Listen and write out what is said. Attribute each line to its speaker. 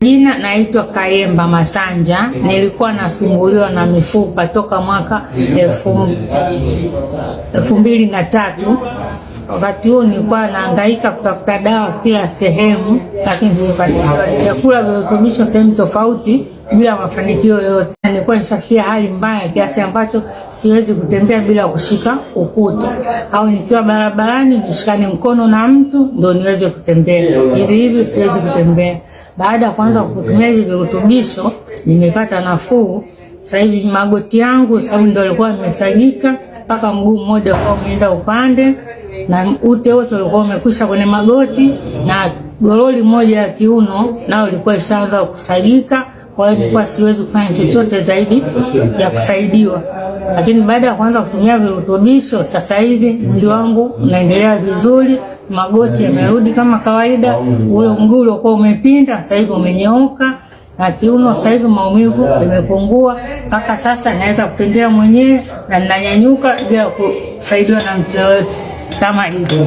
Speaker 1: Jina naitwa Kayemba Masanja. Nilikuwa nasumbuliwa na mifupa toka mwaka 2003. Wakati huo nilikuwa nahangaika kutafuta dawa kila sehemu, lakini sikufanikiwa. Nilikula virutubisho sehemu tofauti bila mafanikio yoyote. Nilikuwa nishafikia hali mbaya kiasi ambacho siwezi kutembea bila kushika ukuta, au nikiwa barabarani nishikane mkono na mtu ndo niweze kutembea. Hivi hivi siwezi kutembea. Baada ya kuanza kutumia hivi virutubisho nimepata nafuu. Sasa hivi magoti yangu sababu ndo alikuwa yamesagika mpaka mguu mmoja ulikuwa umeenda upande na ute wote ulikuwa umekwisha kwenye magoti, na goroli moja ya kiuno nao ilikuwa ishaanza kusagika. Kwa hiyo nilikuwa siwezi kufanya chochote zaidi ya kusaidiwa, lakini baada ya kuanza kutumia virutubisho sasa hivi mwili wangu unaendelea vizuri, magoti yamerudi kama kawaida, ule mguu uliokuwa umepinda sasa hivi umenyooka na kiuno sasa hivi maumivu imepungua. Mpaka sasa naweza kutembea mwenyewe na ninanyanyuka bila kusaidiwa na mtu yoyote kama hivyo.